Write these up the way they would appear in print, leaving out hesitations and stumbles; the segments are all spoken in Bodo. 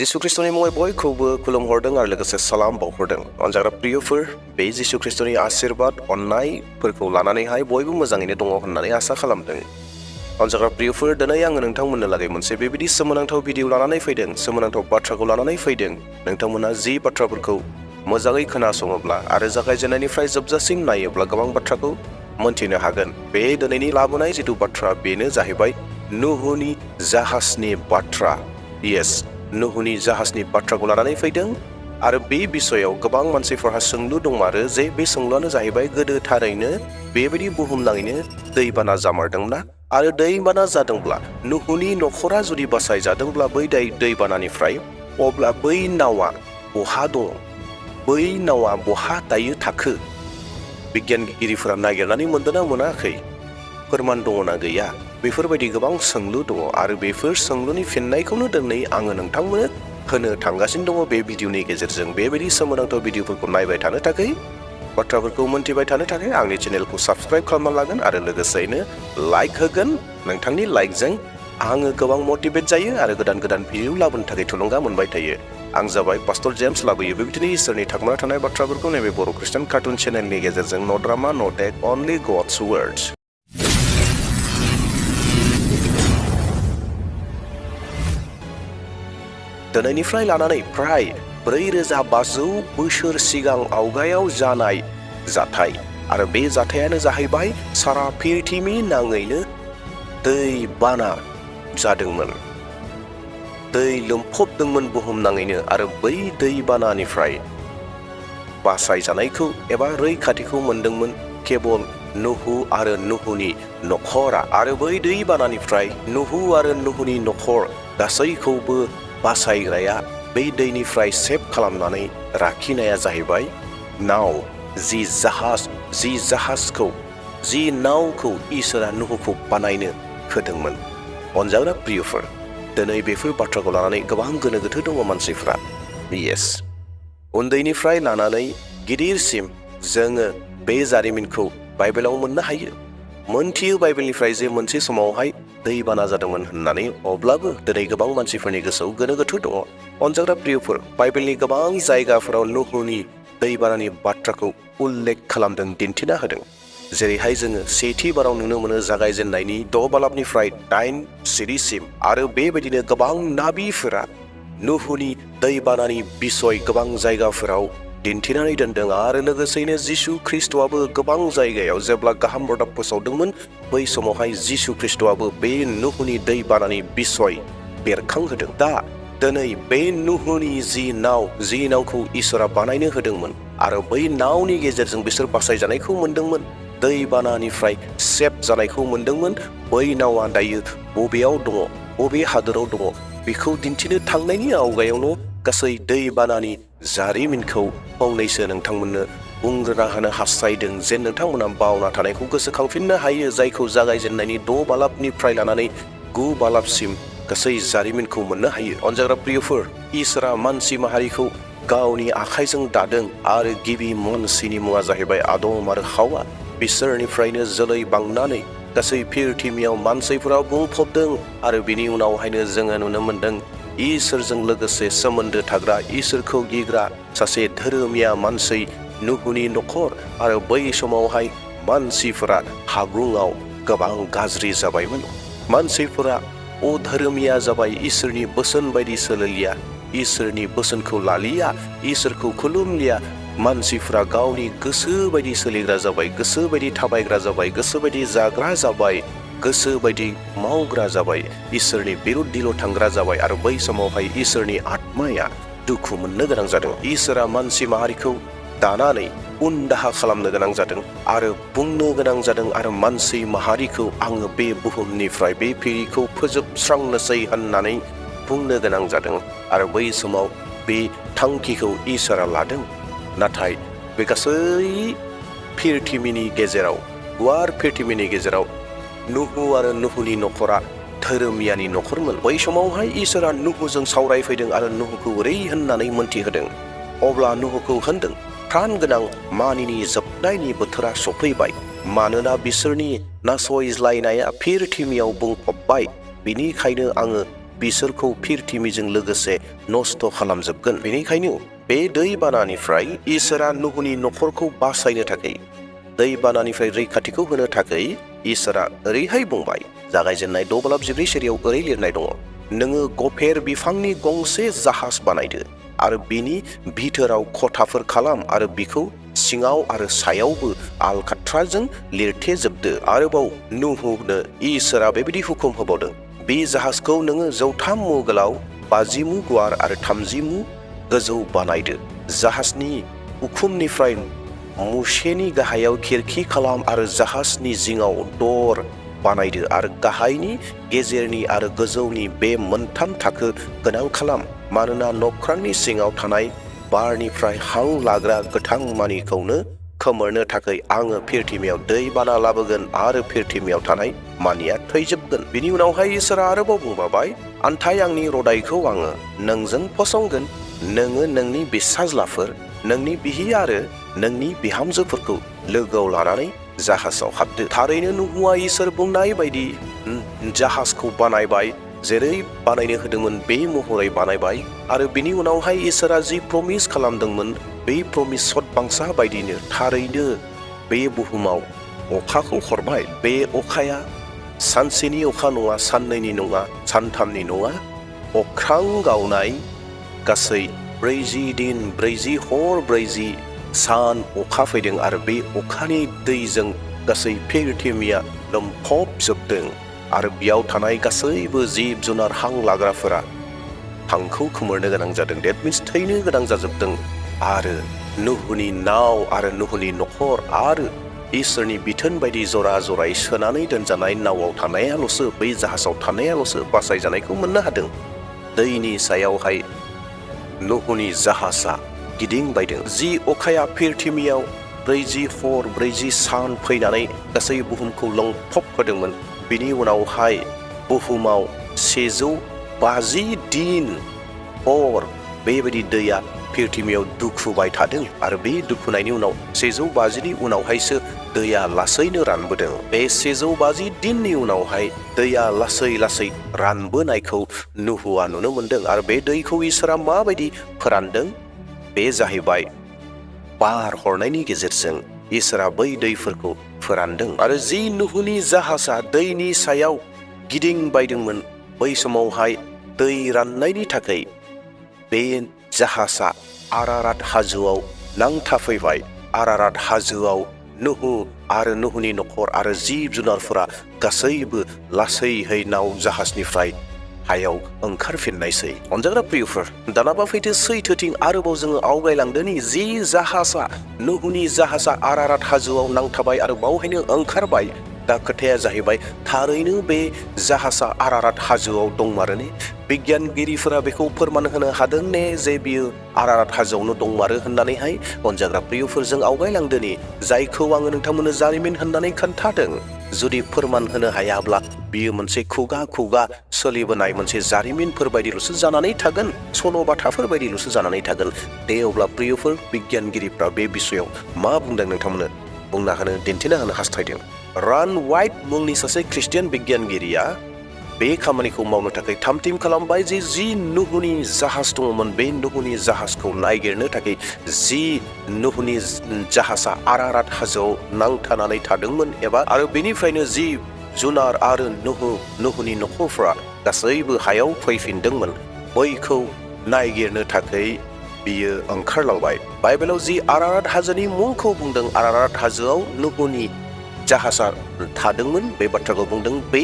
जिसु ख्रिस्टनि मुङै बयखौबो खुलुमहरदों आरो लोगोसे सालाम बावहरदों। अनजाग्रा प्रियफोर, बे जिसु ख्रिस्टनि आशीर्बाद अननायफोरखौ लानानैहाय बयबो मोजाङैनो दङ होननानै आसा खालामदों। अनजाग्रा प्रियफोर, दिनै आङो नोंथांमोननो लागै मोनसे बेबायदि सोमोनांथाव भिडिअ लानानै फैदों, सोमोनांथाव बाथ्राखौ लानानै फैदों। नोंथांमोना जि बाथ्राफोरखौ मोजाङै खोनासङोब्ला आरो जागायजेननायनिफ्राय जोबजासिम नायोब्ला गोबां बाथ्राखौ मोनथिनो हागोन। बे दिनैनि लाबोनाय जिथु बाथ्रा बेनो जाहैबाय नुहुनि जाहाजनि बाथ्रा। येस, नुहुनि जाहाजनि बाथ्राखौ लानानै फैदों आरो बे बिसयाव गोबां मानसिफोरहा सोंलु दंमारो जे बे सोंलुआनो जाहैबाय गोदो थारैनो बेबायदि बुहुमनाङैनो दैबाना जामारदोंना आरो दैबाना जादोंब्ला नुहुनि नखरा जुदि बासायजादोंब्ला बै दैबानानिफ्राय अब्ला बै नावा बहा दङ, बै नावा बहा दायो थाखो? बिगियानगिरिफोरा नागिरनानै मोनदोंना मोनाखै? फोरमान दङना गैया? बेफोरबायदि गोबां सोंलु दङ आरो बेफोर सोंलुनि फिननायखौनो दिनै आङो नोंथांमोननो होनो थांगासिनो दङ बे भिडिअनि गेजेरजों। बेबायदि सोमोनांथाव भिडिअफोरखौ नायबाय थानो थाखाय, बाथ्राफोरखौ मोनथिबाय थानो थाखाय आंनि चेनेलखौ साबस्क्राइब खालामना लागोन आरो लोगोसेयैनो लाइक होगोन। नोंथांनि लाइकजों आङो गोबां मटिभेट जायो आरो गोदान गोदान भिडिअ लाबोनो थाखाय थुलुंगा मोनबाय थायो। आं जाबाय पास्टर जेम्स, लाबोयो बेबायदिनो इसोरनि थाखोमाना थानाय बाथ्राफोरखौ नैबे बर' ख्रिस्टान कार्टुन चेनेलनि गेजेरजों। नो ड्रामा, नो टेक, अनलि गड्स वर्ड्स। दिनैनिफ्राय लानानै फ्राय 4500 बोसोर सिगां आवगायाव जानाय जाथाय आरो बे जाथायानो जाहैबाय सारा पृथिबि नाङैनो दै बाना जादोंमोन, दै लोमफबदोंमोन बुहुमनाङैनो आरो बै दै बानानिफ्राय बासायजानायखौ एबा रैखाथिखौ मोनदोंमोन केबल नुहु आरो नुहुनि नखरा। आरो बै दै बानानिफ्राय नुहु आरो नुहुनि नखर गासैखौबो बासायग्राया बै दैनिफ्राय सेभ खालामनानै लाखिनाया जाहैबाय नाव। जि नावखौ इसोरा नुहुखौ बानायनो होदोंमोन। अनजाग्रा प्रियफोर, दिनै बेफोर बाथ्राखौ लानानै गोबां गोनो गोथो दङ मानसिफ्रा। येस, उन्दैनिफ्राय लानानै गिदिरसिम जोङो बे जारिमिनखौ बाइबेलाव मोननो हायो। मोनथियो बाइबेलनिफ्राय जे मोनसे समावहाय दैबाना जादोंमोन होननानै, अब्लाबो दिनै गोबां मानसिफोरनि गोसोआव गोनो गोथो दङ। अनजाग्रा प्रियफोर, बाइबेलनि गोबां जायगाफोराव नुहुनि दैबानानि बाथ्राखौ उल्लेख खालामदों, दिन्थिना होदों। जेरैहाय जोङो सेथि बाराव नुनो मोनो जागायजेननायनि 6 बालाबनिफ्राय 8 सिरिसिम, आरो बेबायदिनो गोबां नाबिफोरा नुहुनि दैबानानि बिसय गोबां जायगाफोराव दिन्थिनानै दोनदों। आरो लोगोसेयैनो जिसु ख्रिस्टआबो गोबां जायगायाव जेब्ला गाहाम रादाब फोसावदोंमोन, बै समावहाय जिसु ख्रिस्टआबो बे नुहुनि दैबानानि बिसय बेरखांहोदों। दा दिनै बे नुहुनि जि नावखौ इसोरा बानायनो होदोंमोन आरो बै नावनि गेजेरजों बिसोर बासायजानायखौ मोनदोंमोन, दैबानानिफ्राय सेभ जानायखौ मोनदोंमोन। बै नावा दायो बबेयाव दङ, बबे हादोराव दङ, बेखौ दिन्थिनो थांनायनि आवगायावनो गासै दैबानानि जारिमिनखौ फंनैसो नोंथांमोननो बुंग्रोना होनो हास्थायदों, जे नोंथांमोना बावना थानायखौ गोसोखांफिननो हायो, जायखौ जागायजेननायनि 6 बालाबनिफ्राय लानानै 9 बालाबसिम गासै जारिमिनखौ मोननो हायो। अनजाग्रा प्रियफोर, इसोरा मानसि माहारिखौ गावनि आखाइजों दादों आरो गिबि मानसिनि मुङा जाहैबाय आदम आरो हावा। बिसोरनिफ्रायनो जोलै बांनानै गासै पृथिबियाव मानसिफोरा बुंफबदों आरो बिनि उनावहायनो जोङो नुनो मोनदों इसोरजों लोगोसे सोमोन्दो थाग्रा, इसोरखौ गिग्रा सासे धोरोमिया मानसि नुहुनि नखर। आरो बै समावहाय मानसिफोरा हाब्रुङाव गोबां गाज्रि जाबायमोन। मानसिफोरा अधोरोमिया जाबाय, इसोरनि बोसोन बायदि सोलिलिया, इसोरनि बोसोनखौ लालिया, इसोरखौ खुलुमलिया। मानसिफ्रा गावनि गोसो बायदि सोलिग्रा जाबाय, गोसो बायदि थाबायग्रा जाबाय, गोसो बायदि जाग्रा जाबाय, गोसो बायदि मावग्रा जाबाय, इसोरनि बिरुद्धिल' थांग्रा जाबाय। आरो बै समावहाय इसोरनि आत्माया दुखु मोननो गोनां जादों। इसोरा मानसि माहारिखौ दानानै उन दाहा खालामनो गोनां जादों आरो बुंनो गोनां जादों, आरो मानसि माहारिखौ आङो बे बुहुमनिफ्राय बे पिरिखौ फोजोबस्रांनोसै होननानै बुंनो गोनां जादों। आरो बै समाव बे थांखिखौ इसोरा लादों। नाथाय बे गासै पृथिबिनि गेजेराव, गुवार पृथिबिनि गेजेराव नुहु आरो नुहुनि नखरा धोरोमियानि नखरमोन। बै समावहाय इसोरा नुहुजों सावरायफैदों आरो नुहुखौ ओरै होननानै मोनथिहोदों। अब्ला नुहुखौ होनदों, प्राण गोनां मानिनि जोबनायनि बोथोरा सफैबाय, मानोना बिसोरनि नासयज्लायनाया पृथिबियाव बुंफबबाय। बिनिखायनो आङो बिसोरखौ फिरथिमिजों लोगोसे नस्थ' खालामजोबगोन। बेनिखायनो बे दैबानानिफ्राय इसोरा नूहनि नखरखौ बासायनो थाखाय, दैबानानिफ्राय रैखाथिखौ होनो थाखाय इसोरा ओरैहाय बुंबाय। जागायजेननाय 6:14 सिरियाव ओरै लिरनाय दङ, नोङो गफेर बिफांनि गंसे जाहाज बानायदो आरो बिनि भितोराव खथाफोर खालाम आरो बिखौ सिङाव आरो सायावबो आलकाट्राजों लिरथेजोबदो। आरोबाव नूहनो इसोरा बेबायदि हुकुम होबावदों, बे जाहाजखौ नोङो 103 मु गोलाव, 50 मु गुवार आरो 30 मु गोजौ बानायदो। जाहाजनि उखुमनिफ्राय मुसेनि गाहायाव खिरखि खालाम आरो जाहाजनि जिङाव दर बानायदो आरो गाहायनि, गेजेरनि आरो गोजौनि बे मोनथाम थाखो गोनां खालाम। मानोना नख्रांनि सिङाव थानाय बारनिफ्राय हां लाग्रा गोथां मानिखौनो खोमोरनो थाखाय आङो फिरथिमियाव दै बाना लाबोगोन आरो फिरथिमियाव थानाय मानिया थैजोबगोन। बिनि उनावहाय इसोरा आरोबाव बुंबावबाय, आन्थाय आंनि रदायखौ आङो नोंजों फसंगोन। नोङो नोंनि बिसाज्लाफोर, नोंनि बिहि आरो नोंनि बिहामजोफोरखौ लोगोआव लानानै जाहाजाव हाबदो। थारैनो नूहआ इसोर बुंनाय बायदि जाहाजखौ बानायबाय, जेरै बानायनो होदोंमोन बे महरै बानायबाय। आरो बिनि उनावहाय इसोरा जि प्रमिस खालामदोंमोन बे प्रमिस सतबांसा बायदिनो थारैनो बे बुहुमाव अखाखौ हरबाय। बे अखाया सानसेनि अखा नङा, साननैनि नङा, सानथामनि नङा, अख्रां गावनाय गासै 40 दिन, 40 हर, 40 सान अखा फैदों आरो बे अखानि दैजों गासै फिरथिमिया लोमफबजोबदों आरो बेयाव थानाय गासैबो जिब जुनार हां लाग्राफोरा हांखौ खोमोरनो गोनां जादों। डेट मिन्स थैनो गोनां जाजोबदों। आरो नूहनि नाव आरो नूहनि नखर आरो इसोरनि बिथोन बायदि जरा जरायै सोनानै दोनजानाय नावआव थानायाल'सो, बै जाहाजाव थानायाल'सो बासायजानायखौ मोननो हादों। दैनि सायावहाय नूहनि जाहाजा गिदिंबायदों। जि अखाया फिरथिमियाव 40 हर 40 सान फैनानै गासै बुहुमखौ लोमफब होदोंमोन, बिनि उनावहाय बुहुमाव 150 दिन हर बेबायदि दैया फिरथिमियाव दुखुबाय थादों आरो बे दुखुनायनि उनाव 150नि उनावहायसो दैया लासैनो रानबोदों। बे 150 दिननि उनावहाय दैया लासै लासै रानबोनायखौ नूहआ नुनो मोनदों। आरो बे दैखौ इसोरा माबायदि फोरानदों, बे जाहैबाय बार हरनायनि गेजेरजों इसोरा बै दैफोरखौ फोरानदों। आरो जि नूहनि जाहाजा दैनि सायाव गिदिंबायदोंमोन, बै समावहाय दै राननायनि थाखाय बे जाहाजा आरारात हाजोआव नांथाफैबाय। आरारात हाजोआव नूह आरो नूहनि नखर आरो जिब जुनारफोरा गासैबो लासैहै नाव जाहाजनिफ्राय हायाव ओंखारफिननायसै। अनजाग्रा प्रियफोर, दानाबा फैदो सैथोथिं आरोबाव जोङो आवगायलांदोनि जि जाहाजा, नूहनि जाहाजा आरारात हाजोआव नांथाबाय आरो बावहायनो ओंखारबाय। दा खोथाया जाहैबाय, थारैनो बे जाहाजा आरारात हाजोआव दंमारोने? बिगियानगिरिफोरा बेखौ फोरमान होनो हादों ने जे बियो आरारात हाजोआवनो दंमारो होननानैहाय? अनजाग्रा प्रियफोरजों आवगायलांदोनि जायखौ आङो नोंथांमोननो जारिमिन होननानै खोन्थादों। जुदि फोरमान होनो हायाब्ला बियो मोनसे खुगा खुगा सोलिबोनाय मोनसे जारिमिनफोर बायदिल'सो जानानै थागोन, सल'बाथाफोर बायदिल'सो जानानै थागोन। दे अब्ला प्रियफोर, बिगियानगिरिफ्रा बे बिसयाव मा बुंदों नोंथांमोननो बुंना होनो, दिन्थिना होनो हास्थायदों। रान वाइट मुंनि सासे ख्रिस्टियान बिगियानगिरिया बे खामानिखौ मावनो थाखाय थामथिम खालामबाय जे जि नूहनि जाहाज दङमोन, बे नूहनि जाहाजखौ नायगिरनो थाखाय जि नूहनि जाहाजा आरारात हाजोआव नांथानानै थादोंमोन एबा आरो बेनिफ्रायनो जि जुनार आरो नूहनि नखरफ्रा गासैबो हायाव फैफिनदोंमोन, बैखौ नायगिरनो थाखाय बियो ओंखारलांबाय। बाइबेलाव जि आरारात हाजोनि मुंखौ बुंदों, आरारात हाजोआव नूहनि जाहाजा थादोंमोन, बे बाथ्राखौ बुंदों। बे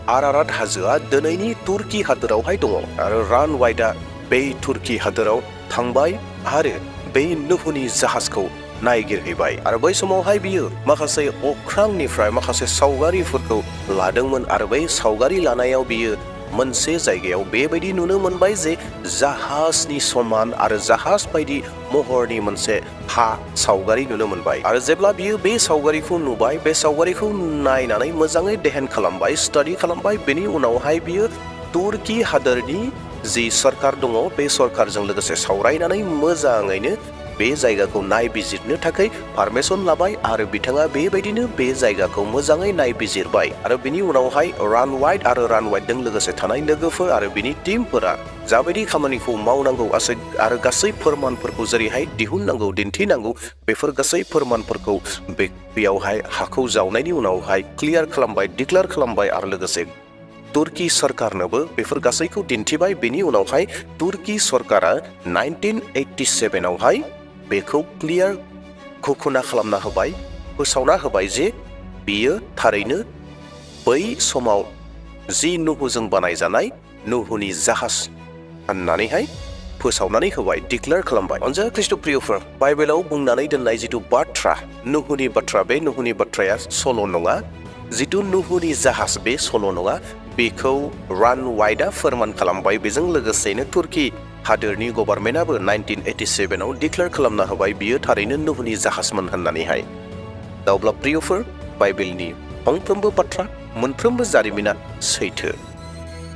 आरारात हाजोआ दिनैनि तुर्की हादोरावहाय दङ आरो रान वाइटआ बे तुर्की हादोराव थांबाय आरो बे नूहनि जाहाजखौ नायगिरहैबाय। आरो बै समावहाय बियो माखासे अख्रांनिफ्राय माखासे सावगारिफोरखौ लादोंमोन आरो बै सावगारि लानायाव बियो मोनसे जायगायाव बेबायदि नुनो मोनबाय जे जाहाजनि समान आरो जाहाज बायदि महरनि मोनसे हा सावगारि नुनो मोनबाय। आरो जेब्ला बियो बे सावगारिखौ नुबाय, बे सावगारिखौ नायनानै मोजाङै देहेन खालामबाय, स्टाडि खालामबाय, बेनि उनावहाय बियो तुर्की हादोरनि जि सरकार दङ, बे सरकारजों लोगोसे सावरायनानै मोजाङैनो बे जायगाखौ नायबिजिरनो थाखाय पारमिसन लाबाय आरो बिथाङा बेबायदिनो बे जायगाखौ मोजाङै नायबिजिरबाय आरो बिनि उनावहाय रान वाइड आरो रान वाइडजों लोगोसे थानाय लोगोफोर आरो बिनि टीमफोरा जाबायदि खामानिखौ मावनांगौ आरो गासै फोरमानफोरखौ जेरैहाय दिहुननांगौ दिन्थिनांगौ बेफोर गासै फोरमानफोरखौ बेयावहाय हाखौ जावनायनि उनावहाय क्लियार खालामबाय डिक्लेयार खालामबाय आरो लोगोसे तुर्की सरकारनोबो बेफोर गासैखौ दिन्थिबाय बेनि उनावहाय तुर्की सरकारा 1987 आवहाय बेखौ क्लियार घोषणा खालामना होबाय फोसावना होबाय जे बियो थारैनो बै समाव जि नुहुजों बानायजानाय नुहुनि जाहाज होननानैहाय फोसावनानै होबाय डिक्लेयार खालामबाय अनजाथाव ख्रीष्टप्रियफोर बाइबेलाव बुंनानै दोननाय जिथु बाथ्रा नुहुनि बाथ्रा बे नुहुनि बाथ्राया सल' नङा जिथु नुहुनि जाहाज बे सल' नङा बेखौ रान वाइडआ फोरमान खालामबाय बेजों लोगोसेनो तुर्की हादोरनि गभर्नमेन्टआबो 1987 आव डिक्लेयार खालामना होबाय बियो थारैनो नुहुनि जाहाजमोन होननानैहाय दा अब्ला प्रियफोर बाइबेलनि फंफ्रोमबो बाथ्रा मोनफ्रोमबो जारिमिना सैथो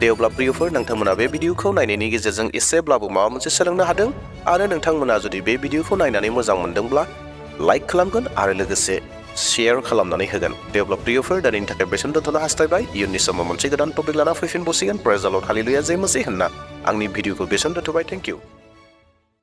दे अब्ला प्रियफोर नोंथांमोना बे भिडिअखौ नायनायनि गेजेरजों एसेब्लाबो माबा मोनसे सोलोंनो हादों आरो नोंथांमोना जुदि बे भिडिअखौ नायनानै मोजां मोनदोंब्ला लाइक खालामगोन आरो लोगोसे शेयार खालामनानै होगोन दे अब्ला प्रियफोर दिनैनि थाखाय बेसेन दोनथ'नो हास्थायबाय इयुननि समाव मोनसे गोदान टपिक लाना फैफिनबावसिगोन प्रेज द लर्ड हालेलुया जय मसीह होनना आंनि भिडिअखौ बेसेन दोनथ'बाय थेंक इउ